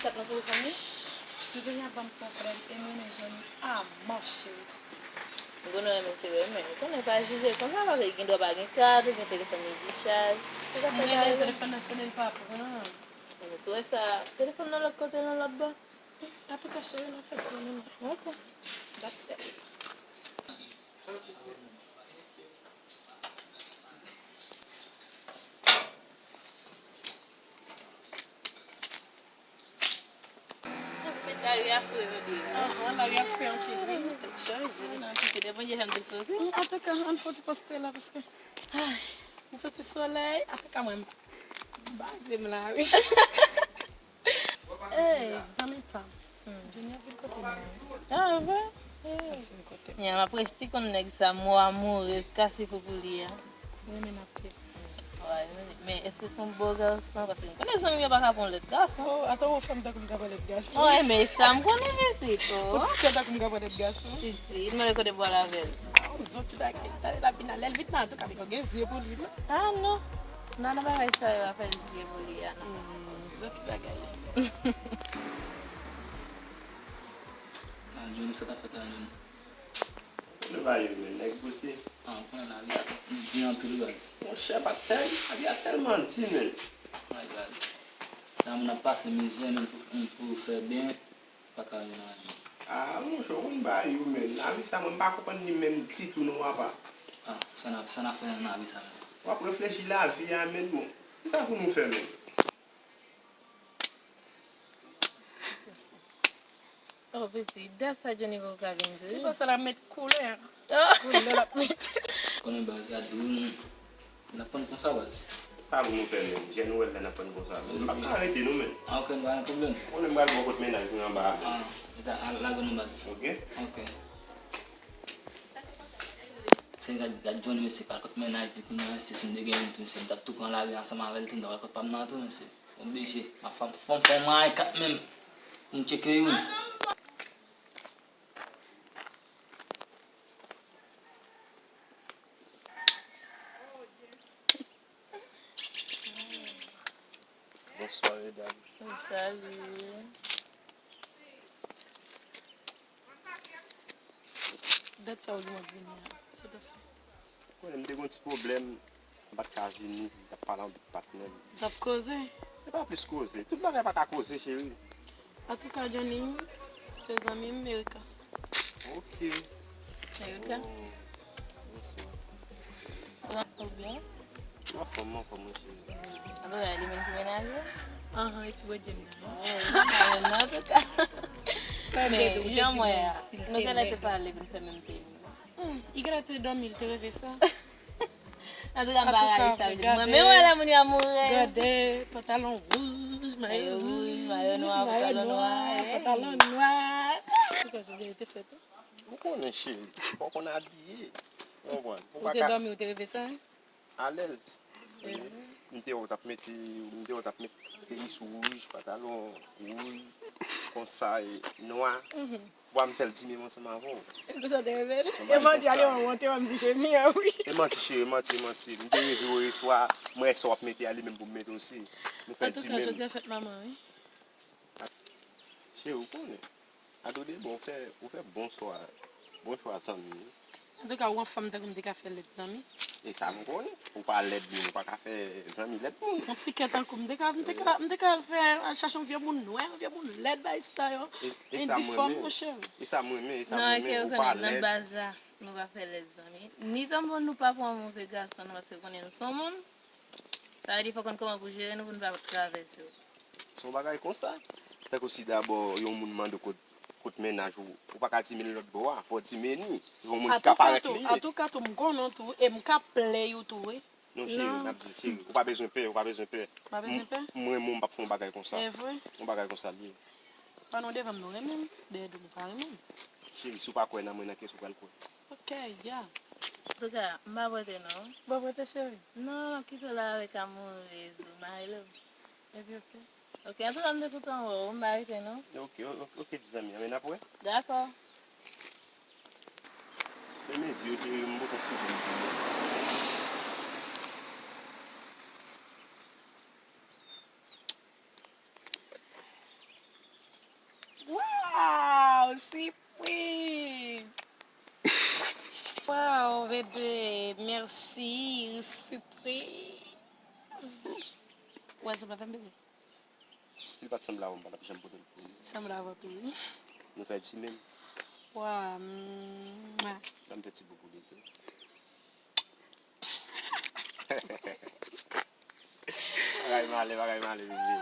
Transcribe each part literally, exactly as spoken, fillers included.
Kat nan telefòn li? Johnny ap ban m pwoblèm e m renmen Johnny a mò cheri. M konnen w renmen ti renmen. Ou konnen pa jije konsa, paske gen dwa pa gen kat, ou gen telefòn li dichaj. Ou ka fè kare. Telefòn nan sonnen, li pa pran. Mwen sou wè sa, telefòn nan lòt kote, nan lòt bò. Antouka, cheri, n ap fè ti renmen. Ok. That's it. Lari a fre, jodi a. Ahan, lari a fre anpil, wi. Tèt chaje. Nan kite de Bondye fè m te soti. Antouka, ann fè yon ti poste la, paske, ay, m santi solèy. Antouka, mwen, m baze m la, wi. Ey, zanmi pa m. Johnny ap vin kote m la, wi. Ah, vre? Ap vin kote m. Nya, m ap resi konn nèg sa, mò amourez, kase fou pou li a. Renmen n ap fè. Wi, men èske se yon bo gason? Paske m konnen zanmi yo pa ka pran lòt gason. Oh, atò ou fè m tankou m ka pran lòt gason. Oh, men sa m konnen, men se tou. Ou ti kè tankou m ka pran lòt gason. Si, si, li mande kote bwal avè l. Ah, yon zòt ti bagay. Tande l ap vin a lè l vin la, antouka, li gen zye pou li, non? Ah, non. Non, nan bagay sa yo, afè zye pou li a, non. Hmm, zòt ti bagay. Ah, Johnny, sa t ap fèt la, Johnny? Konnen bagay yo, men, nèg pouse. Ah, ou konnen lavi a di anpil, baz. Monchè, pa tèl, lavi a tèlman di, men. Ay, baz. La moun ap pase mizè, men, pou, pou fè byen, pa ka jwenn anyen. Ah, monchè, ou konn bagay yo, men. Lavi sa, mwen, m pa konprann li menm ditou, non, papa. Ah, sa n ap, sa n ap fè nan lavi sa, men? W ap reflechi lavi a, men, bon. Kisa pou nou fè, men? Oh, piti, dat sa Johnny poko ka vin tou, wi. Se pa sa l ap met koulè. Oh. Koulè l ap met. Konnen baz la di wi, n ap pran konsa, baz. Sa pou nou fè menm? Jèn nou wè l la, n ap pran konsa. M pa ka arete nou menm. Ah, ok, pa gen pwoblèm. Konnen m pral bò kot mennaj mwen anba a. Ah, e ta al lage nou, baz. Ok. Ok. Se gad, gad Johnny, mesye, pral kot mennaj li kounye a, mesye, si m te gen youn tou, mesye, m t ap tou pran lari ansanm avè l tou, m t ap al kot pa m nan tou, mesye. Oblije. M ap fè m fon fon may kat menm. Pou m tcheke youn. Bonswa, medam. Salut. Dat sa ou di m ap vini a, sa t ap fè? Konnen m te gen yon ti pwoblèm, m pa t ka vini, m t ap pale anpil patnè m. T ap koze? Se pa plis koze. Tout bagay pa ka koze, cheri. Antouka, Johnny, se zanmi m, Erika. Ok. Erika? Oh, bonswa. Kòman w ye? Anfòm, anfòm, wi, cheri. Antouka, li menm ki mennaj ou? Ahan, e ti bòdye m nan. Oh, non, antouka. Men, jan m wè a, nou genlè te pale pou n fè menm teni. Hmm, li genlè te dòmi, li te reve sa. Antouka, m pa rayi sa, gade, mwen menm wè lè moun yo amourèz. Gade, pantalon wouj, mayo wouj, mayo nwa, pantalon nwa, pantalon nwa. Antouka, jodi a te fèt, wi. Ou konnen, cheri, fò w konn abiye. Ou konprann? Ou te dòmi, ou te reve sa? Alèz. M te wè w t ap mete, m te wè w t ap met tenis wouj, pantalon wouj, konsa, e nwa. Wa m fè l di menm ansanm avè w. Epi sa w te reve l? E manti, ale wè w te wè m sou chemi an, wi. E manti, cheri, e manti, e manti. M te reve w yèswa, m wè sa w ap mete a, li menm pou m mete osi. Nou fè di menm. Antouka, jodi a fèt manman, wi. Cheri, ou konnen. Ado de bon, ou fè, ou fè bon chwa. Bon chwa zanmi, wi. Antouka, ou anfòm tankou m te ka fè lèd zanmi. E sa m konnen. Ou pa lèd moun, ou pa ka fè zanmi lèd moun. Yon ti kè tankou m te ka, m te ka, m te ka fè, al chache yon vye moun nwè, yon vye moun lèd, bay sa yo. E, e sa m renmen. Endifòm, monchè. E sa m renmen, e sa m renmen. Non, e ke ou pa lèd. Ou konnen, nan baz la, nou pa fè lèd zanmi. Ni tanbou nou pa pran move gason, non, paske konnen nou se yon moun. Sa vle di fò w konn kòman pou jere nou pou n pa travèse w. Se yon bagay konsa. Tankou si dabò yon moun mande w kot, kot mennaj ou, ou pa ka di men l lòt bò a, fò w di men li. Yon moun ki ka parèt li ye. Antouka tou, m konnen w tou, e m ka play ou tou, wi. Non, cheri, m ap di w, cheri, ou pa bezwen pè, ou pa bezwen pè. Ou pa bezwen pè? M, mwen, mwen, m p ap fè yon bagay konsa. E vre? Yon bagay konsa l ye. Pa non devan m, non renmen m. Dèyè do m, ou pa renmen m. Cheri, si w pa kwè nan mwen, nan kiyès ou pral kwè? Ok, ya. Antouka, m pa prete non. Ou pa prete, cheri? Non, m ap kite w la avèk amourez ou, my love. Epi, ok. Ok, antouka, m te kontan wè w, m pa rete non. Ok, ok, ok, ti zanmi, anben n ap wè. Dakò. Men mezi yo te, m poko sezi m tou. Wow, sipriz! Wow, bebe, mèsi, sipriz! Ou wè sanble avè m, bebe? Si l pa t sanble avè w, m pa t ap janm pote l pou ou. Sanble avè w tou, wi. Nou fè ti menm. Wa, mwa. Ban m fè ti bou pou li tou. Bagay male, bagay male, bebe.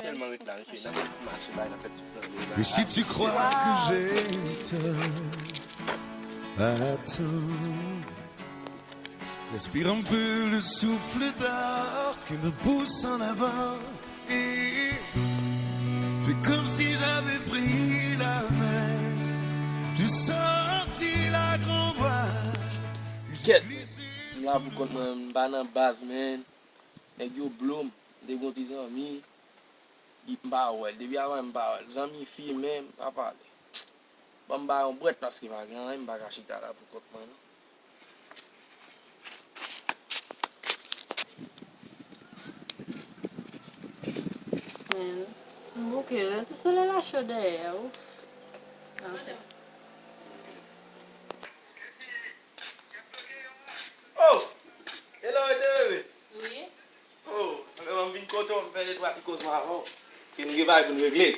Tèlman ret la, mesye, n ap fè ti mache, bay, n ap fè ti flanbe, bay. Et si tu crois que j'ai tort, attends. Respire un peu le souffle d'or qui me pousse en avant. Et fais comme si j'avais pris la mer. Tu sortis la grand voile. Kèt, m la pou kont mwen, m pa nan baz, man. Nèg yo blo m. M te gon ti zanmi. M pa wè l. Depi avan m pa wè l. Zanmi fi menm, pa pale. Ban m ba yon bwèt paske pa gen anyen, m pa ka chita la pou kont mwen, non. Men, m bouke, lè tou solèy la cho dèyè, ouf. Anfen. Oh! E la w rete, bebe? Wi. Oh, anben, m vin kote w, m fè de twa ti kozman avè w. Paske nou gen bagay pou n regle.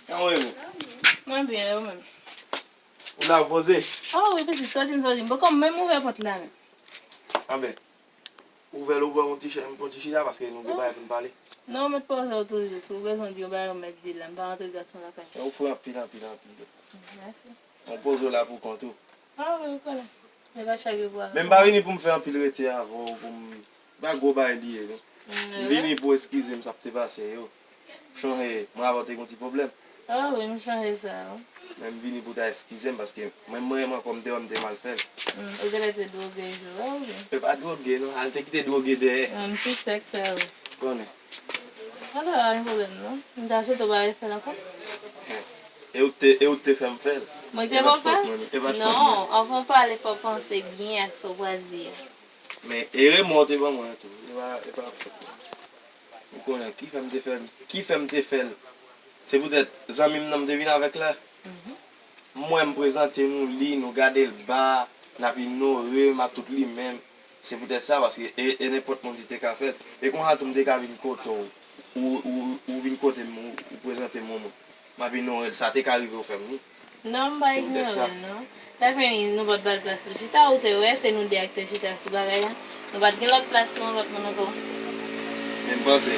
Kòman w ye, boo? Mwen byen, e ou menm? Ou la poze? Oh wi, pitit, soti m soti. M poko menm ouvè pòt la menm. Anben, ouvè l, ou pran yon ti chè, m pran ti chita, paske nou gen bagay pou n pale. Non, ou mèt poze w toujou. Si w bezwen di yon bagay, ou mèt di l la. M pa rantre gason lakay. Ou fre anpil, anpil, anpil. Mèsi. Mwen poze w la pou kont ou. Ah wi, ou konnen. Se pa chak jou pou... Men m pa vini pou m fè anpil rete avè w, pou m, pa gwo bagay li ye, non. M vini pou eskize m sa k te pase yo. M chonje, mwen avè w te gen yon ti pwoblèm. Ah wi, m chonje sa, wi. Men m vini pou ta eskize m, paske mwen menm ankò m te wè m te mal fè l. Ou genlè te dwoge jou a, wi. E pa dwoge, non. Al te kite dwoge dèyè. M sou sèk sa, wi. Konnen. Mwen ta pa gen pwoblèm, non. M ta swete w pa refè l ankò. E ou te, e ou te fè m fè l. Mwen te fè w fè l? E pa t fòt mwen. Non, anvan w pale, fò w panse byen ak sa w pral di a. Men ere mwen w te ban mwen an tou. E pa, e pa fòt mwen. Ou konnen ki fè m te fè l, ki fè m te fè l. Se poutèt zanmi m nan m te vin avèk la. M wè m prezante nou li, nou gade l ba, n ap inore m ak tout li menm. Se poutèt sa, paske e, e nenpòt moun ki te ka fè l. E konsa tou m te ka vin kote w, ou, ou, ou vin kote m, ou, ou prezante m yon moun. M ap inore l, sa te ka rive w fè m li. Non, m pa inyore l, non. Lè fini, nou pa t ba l plas pou chita, ou te wè, se nou de ak te chita sou bagay la. Nou pa t gen lòt plas pou yon lòt moun ankò. Men m panse,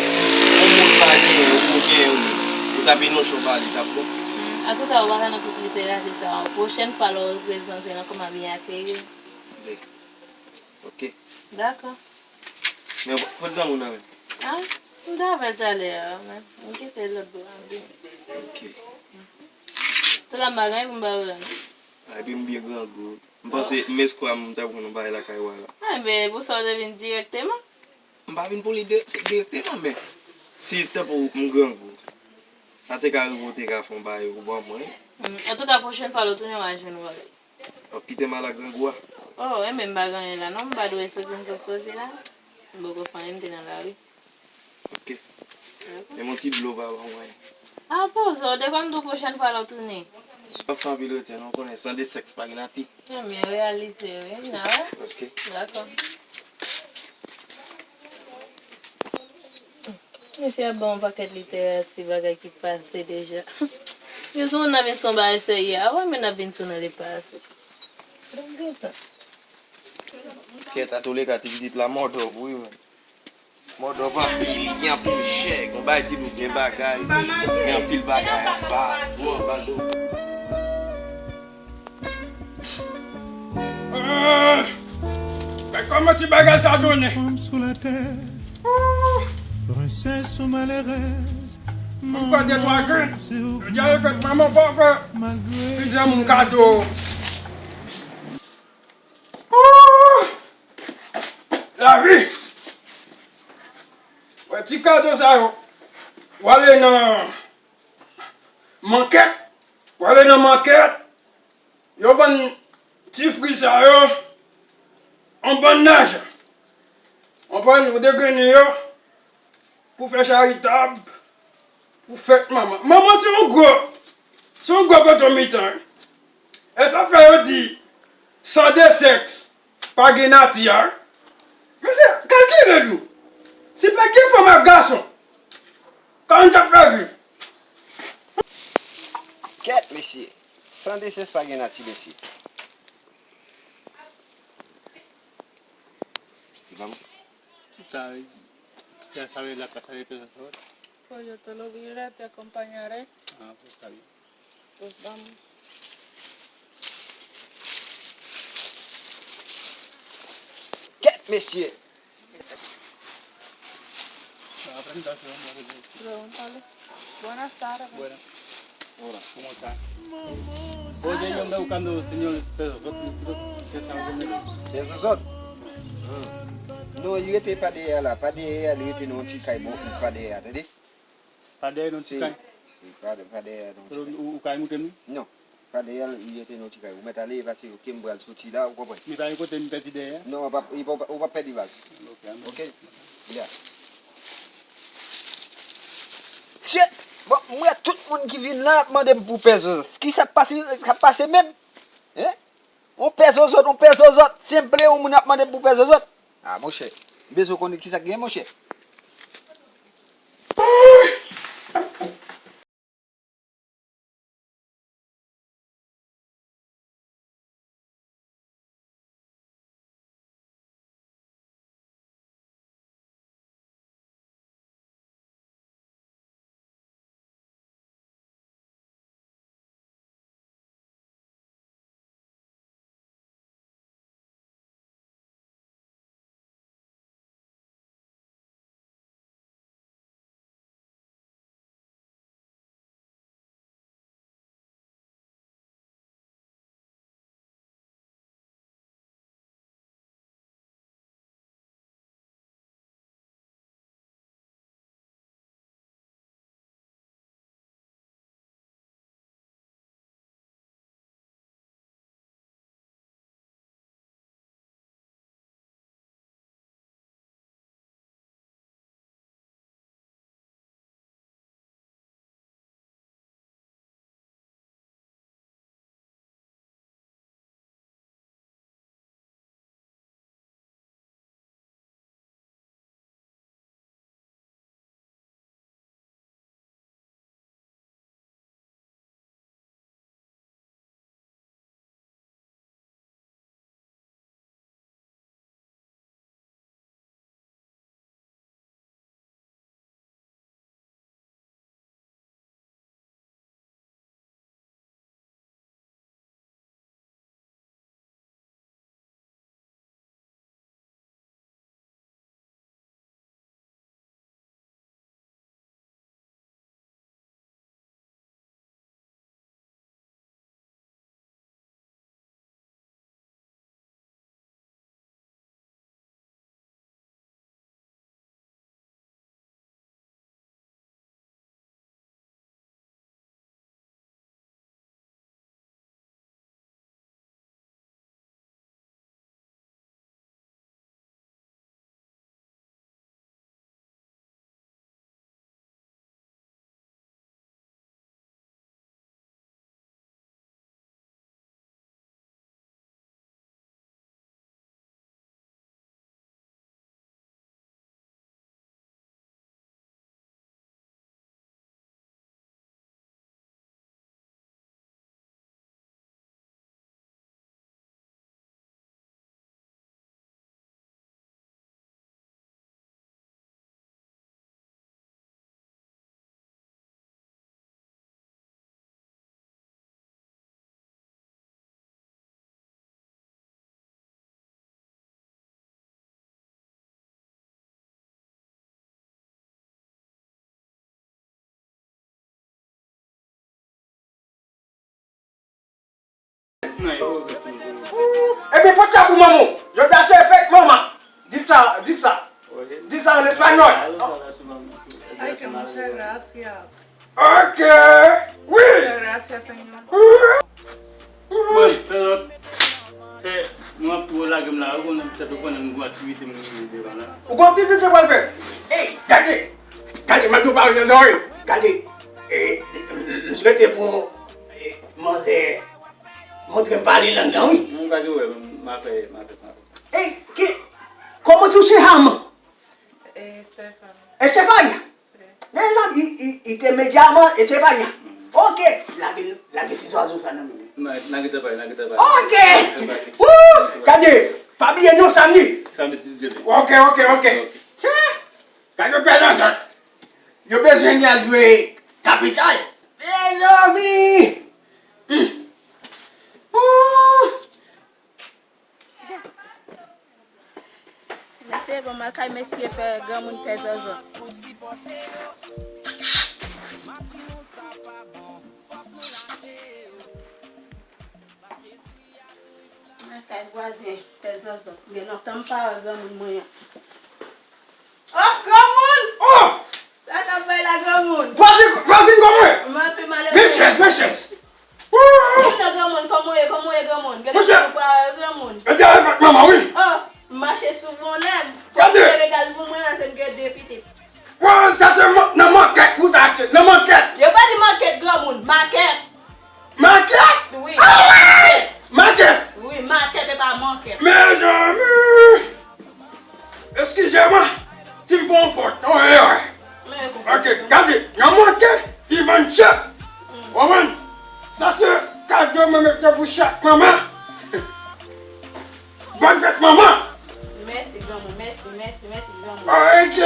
si yon moun pa genyen, ou genyen ou menm, ou t ap inosan w pale, t ap bon. Hmm, antouka, ou pa ka nan tout literati sa a. Pwochèn fwa lè w reprezante l ankò, m a byen akeyi w. Oke. Dakò. Men, kote zanmi w nan menm? Ah, m t avè l talè a, men m kite l lòt bò a, m vini. Oke. Tout la m pa gen pou m ba ou la, non. Ah, epi m byen grangou. M panse, m eskwè m t ap jwenn yon bagay lakay ou a la. Ah, men pou sa w te vin dirèkteman? M pa vin pou li di-, dirèkteman, men si tanpou m grangou, sa te ka rive w te ka fè yon bagay ou ban mwen. Hmm, antouka, pwochèn fwa lè w tounen, w a jwenn yon bagay. W ap kite m al ak grangou a? Oh, enben m pa gen anyen la non, m pa dwe soti m sot soti la. M poko fè anyen, m te nan lari. Oke. Dakò. Men yon ti dlo pa ban mwen. Ah, poze w, te konn di w pwochèn fwa lè w tounen. W ap fè anpil rete non, w konnen san de sèks pa gen nati. Enben reyalite wi, n a wè. Oke. Dakò. Mesye ap ban yon pakèt literati bagay ki pase deja. Yo sou n ap vin sou yon bagay serye a, wè men n ap vin sou nan li pase. Donk gentan. Kèt, antouleka, ti pitit la mòdò pou wi menm. Mòdò pa pil, li gen anpil chè, gon bagay ti dou gen bagay, gen anpil bagay anba, gwo anba do. Ah! Gad kòman ti bagay sa tounen. Femme sous la terre, princesse ou malheureuse, m pran de twa grenn. Jodi a se fèt manman, fò fè plizyè moun kado. Ooh! Lavi! Wè ti kado sa yo. W ale nan makèt, w ale nan makèt, yo vann ti fri sa yo, yon bann lajan. Konprann, ou degrennen yo pou fè charitab, Pou fèt manman. Manman se yon gwo, se yon gwo poto mitan, wi. E sa fè yo di, san de sèks, pa gen nati a, wi. Mesye, kalkile nou. Si pa gen fanm ak gason, kòman n t ap fè viv? Kèt, mesye. San de sèks pa gen nati, mesye. Vamos. Sa, sa, sa ve la casa de todos nosotros. Pues yo te lo diré, te acompañaré. Ah, pues está bien. Pues vamos. Kèt, mesye. La presentación, la presentación. Pregúntale. Buenas tardes. Buenas. Hola, ¿cómo está? Oye, yo ando buscando señor Pedro Soto, ¿qué está haciendo? Pedro Soto? Ah. Non, li rete pa dèyè a la. Pa dèyè a, li rete nan yon ti kay bò, pa dèyè a, tande? Pa dèyè nan ti kay? Si, pa, pa dèyè nan ti kay. Ou, ou ka montre nou? Non. Pa dèyè, li rete nan ti kay. Ou mèt ale, paske, ok, m pral soti la, ou konprann? Li pa gen kote m pèdi dèyè? Non, ou pa, ou pa, ou pa pèdi baz. Ok, an. Ok? Ya. Shit! Bon, m wè tout moun ki vin la ap mande m pou pè zozòt. Kisa k pase, k ap pase menm? Hein? On pè zozòt, on pè zozòt. Senple, yon moun ap mande m pou pè zozòt. Ah, monchè. M bezwen konnen kisa k gen, monchè. Ebyen, pot la pou manman w. Jodi a se fèt manman. Di l sa, di l sa. Di l sa an espanyòl. Ay, que muchas gracias. Ok. Wi. Muchas gracias, señor. Mwen, pèzòt, fè, mwen ap tou lage m la, ou konnen, pètèt ou konnen m gen aktivite m gen devan la. Ou gen aktivite w pral fè? Ey, gade! Gade, m ap di w pawòl nan zòrèy. Gade! E, m swete pou, e, manzè montre m pale lang nan, wi. M pa gen pwoblèm, m a fè, m a fè, m a fè. E, ki, kòman ti w se Haman? E, Stefania. E Stefania? Se. Mezanmi, i, i, i te medyaman Estefania. Ok, lage, lage ti zwazo sa nan men mwen. Nan, nan gentan pale, nan gentan pale. Ok! Nan gentan pale. Woo! Gade, pa bliye non samdi. Samdi, si Dye vle. Ok, ok, ok. Ok. Sa, gade yo pèdan zòt. Yo bezwen li al jwe kapital. Mezanmi! Hmm. Woo! Mesye, bon, m al kay mesye pè granmoun pè zòzò. M al kay vwazen pè zòzò. Gen lontan m pa wè granmoun mwen an. Oh, granmoun! Oh! Sa k ap bay la, granmoun? Vwazen, vwazen, kòman w ye? M anpe male. Men chèz, men chèz. Woo! Gentan, granmoun, kòman w ye, kòman w ye, granmoun? Gentan, monchè, ou pa wè, granmoun? Medya yo fèk manman, wi. Oh, m mache sou yon lèm. Fò m gade. Fè regal pou mwen, paske m gen de pitit. Woo, sa se man-, nan makèt pou w ta achte, nan makèt. Yo pa di makèt, granmoun, makèt. Makèt? Wi. Ah, wi! Makèt! Wi, makèt e pa mankèt. Mezanmi! Eskize mwen, si m fè yon fòt, yon erè. Ok, gade, yon manke, li vann chè. Ou konprann? Sa se kado mwen mete pou chak manman. Bòn fèt manman. Mèsi, granmoun, mèsi, mèsi, mèsi, granmoun. Ok.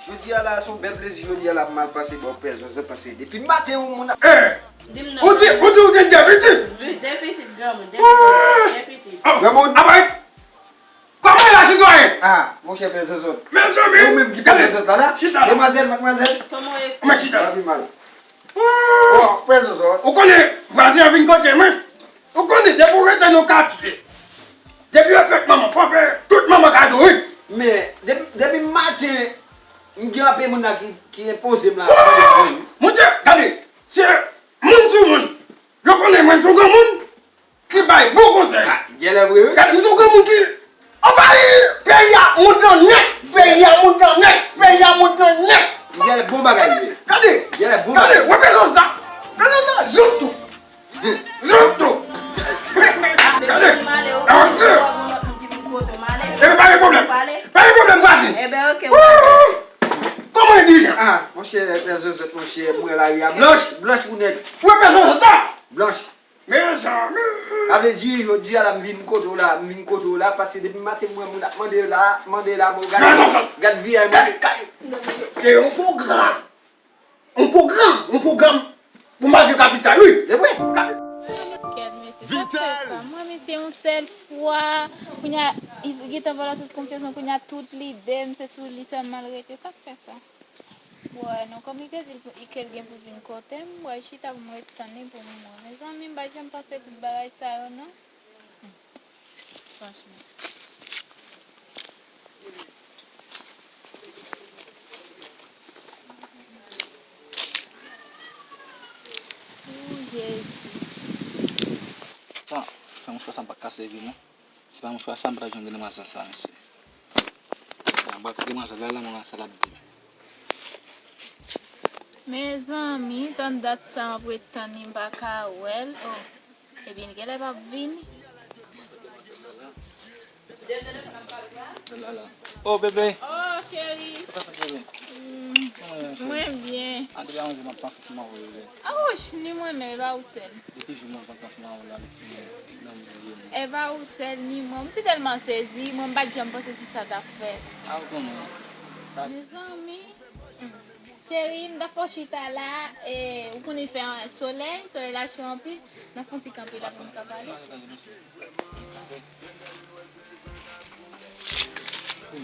Jodi a la, se yon bèl plezi, jodi a la, pou m al pase bò pè Zòzò, paske depi maten, yon moun ap. Eh! Di m non. Ou di, ou di ou gen de pitit? Wi, de pitit, granmoun, de pitit, de pitit. Oh, granmoun. Apa, kòman la, sitwayen? Ah, monchè, pè Zòzò. Mezanmi, ou menm ki pè Zòzò la, la? Chita la. Demwazèl, madmwazèl. Kòman w ye? Mwen chita la. Pi mal. Bon, pè Zòzò. Ou konnen, vwazen an vin kote mwen. Ou konnen, depi w rete nan katye, depi yo fèt manman, fò fè tout manman kado, wi. Men, depi, depi maten, m gen anpil moun la ki, ki enpoze m la. Woo! Monchè, gade, se moun sou moun. Yo konnen mwen, m se yon granmoun ki bay bon konsèy. Ah, genlè vre, wi. Gade, m se yon granmoun ki anvayi peyi a, moun nan nèt, peyi a, moun nan nèt, peyi a, moun nan nèt. Genlè bon bagay, wi. Gade, gade, gade, wè pè Zòzò sa. Pè Zòzò sa, zoutou. Zoutou. Gade. Epi pa gen pwoblèm. Pa gen pwoblèm, vwazen. Woo! Kòman e dirijan? Ah, monchè, pè Zòzò, monchè, mwen lari a blanch, blanch pou nèg. Wè pè Zòzò sa. Blanch. Mezanmi! Sa vle di, jodi a la, m vin kote w la, m vin kote w la, paske depi maten m wè moun ap mande la, mande la, bon, gad, gad vi a, gade, gade. Se yon pwogram. Yon pwogram, yon pwogram pou Madrid kapital, wi. Se vre. Kapi- Kèt, mesye, sa fè sa. Mwen, mesye, yon sèl fwa, kounye a, li gentan vòlò tout konfyans mwen, kounye a, tout lide m, se sou li sèlman l rete. Sa k fè sa? Wè, non, kòm li te di l pou, ke l gen pou vin kote m, m pral chita pou m ret tann li pou m wè. Mezanmi, m pa t janm panse tout bagay sa yo, non. Hmm. Franchman. Ooh, Jezi. Sa, sa mouchwa sa m pa ka sèvi, non. Si pa mouchwa sa, m pa t ap janm gen demwazèl sa, mesye. Bon, m pral koute demwazèl la, la, m wè sa l ap di m. Mezanmi, tann dat sa m ap ret tann li, m pa ka wè l. Oh, ebyen, li genlè p ap vini. Oh, bebe. Oh, cheri. Sa k ap pase, cheri? Mm, mwen byen. Ann, depi avan m ap panse ti mawon, bebe. Ouch, ni mwen menm, e pa ou sèl. Depi jou mwen kontan sou mawon la, li sou mwen, nan m bliye mwen. E pa ou sèl, ni mwen. M si tèlman sezi, mwen m pa t janm panse si sa t ap fèt. A, ou konnen. Mezanmi. Hmm. Cheri, m t ap fè w chita la, e, ou konnen fè solèy, solèy la cho anpil. N ap fè yon ti kanpe la pou n ka pale.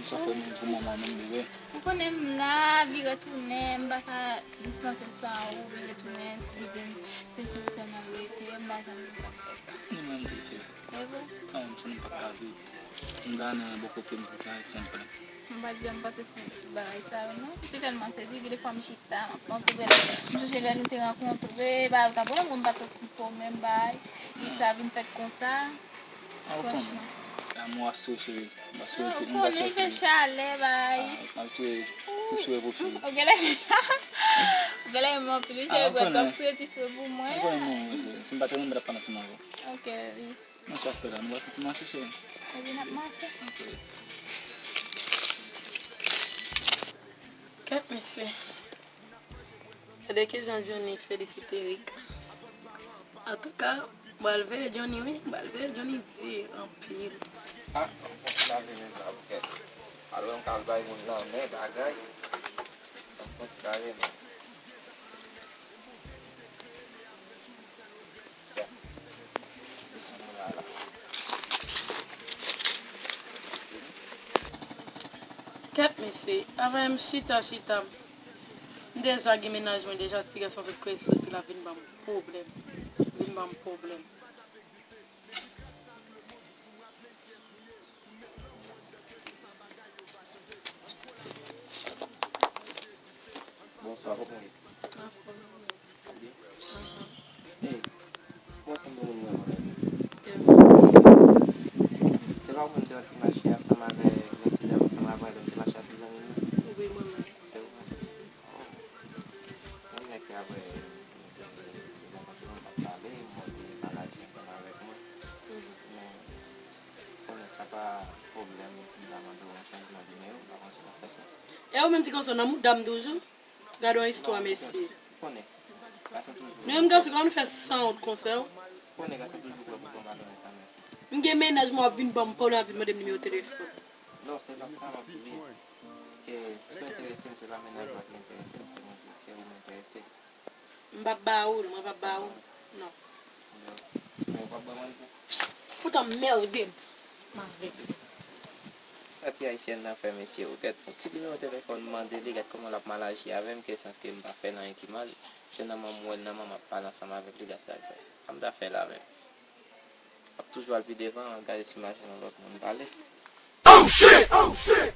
Sa fè menm pou manman menm, bebe. Ou konnen m la, vire tounen, m pa ka dispanse san ou, vire tounen, se sou ou sèlman m rete, m pa janm vin sa fè sa. Ni mwen m te fè. E vre? Sa menm, si nou pa ka viv. M ta nan bò kote m pou ta senp. M pa t janm panse si bagay sa yo, non. M si tèlman sezi, gen de fwa m chita, m ap panse, m sonje lè nou te rankontre, bagay yo t ap bon, mwen m pa t okipe w, menm bagay, li sa vin fèt konsa. Franchman. Lanmou ap sou cheri. M ap sou ti, m ap sou ti. Chalè, bay. M ap tou, tou sou pou cheri. Ou genlè. Lè m anpil, wi, cheri, ou t ap swete sou pou mwen. Mwen konnen mwen, cheri. Si m pa te renmen, m t ap pale ansanm avè w. Ok, wi. Mwen sa fè la, nou va fè ti mache, cheri. Epi n ap mache. Ok. Kèt mesye. Gade kijan Johnny felisite Rika. Antouka, m pral veye Johnny, wi. M pral veye Johnny di anpil. Ah, m konn lave men la, ok. Alò, m ka al bay moun nan men bagay. M konn lave men. Kèt mesye, avè m chita, chita. M deja gen mennaj mwen deja, ti gason sot kote soti la vin ban m pwoblèm. Vin ban m pwoblèm. Bonswa, kòman w ye? Anfòm. Ou byen? Anhan. Ey, kòman w sanble moun vrèman renmen? Se pa ou menm te wè ki mache ansanm avèk yon ti dam ansanm avè lè m te mache ak ti zanmi m nan? Wi, mwen menm. Se ou menm? Oh. Yon nèg ki apre nou te rankontre, nou pa t pale, m wè w te pale ansanm avèk mwen. Mhm. Men, konnen sa pa pwoblèm pou m ta mande w yon chanjman nimewo, m pa panse w ap fè sa. E ou menm ti konsa nan mouda m toujou? Gade yon istwa, mesye. Konnen. Gason toujou. Nou menm gason, kòman nou fè sanwont konsa, wi? Konnen gason toujou prè pou pran malonèt nan men fi. M gen mennaj mwen, w ap vin ban m pwoblèm, w ap vin mande m nimewo telefòn. Non, se pa sa m ap di. Ke si w enterese m, se pa mennaj mwen ki enterese m, se mwen ki, se ou m enterese. M p ap ba ou l, mwen p ap ba ou l. Non. Men ou p ap ban mwen l tou? Fout anmède m. Mare. Sa ti ayisyèn nan fè mesye, ou gèt yon ti nimewo telefòn m mande li, gèt kòman l ap mal aji avè m, ke sans ke m pa fè l anyen ki mal. Se nan manman m wè l, nan manman m ap pale ansanm avèk li, gad sa l fè. Sa m ta fè la menm? Ap toujou al pi devan, gade si m achte yon lòt moun pale. Oh shit! Oh shit!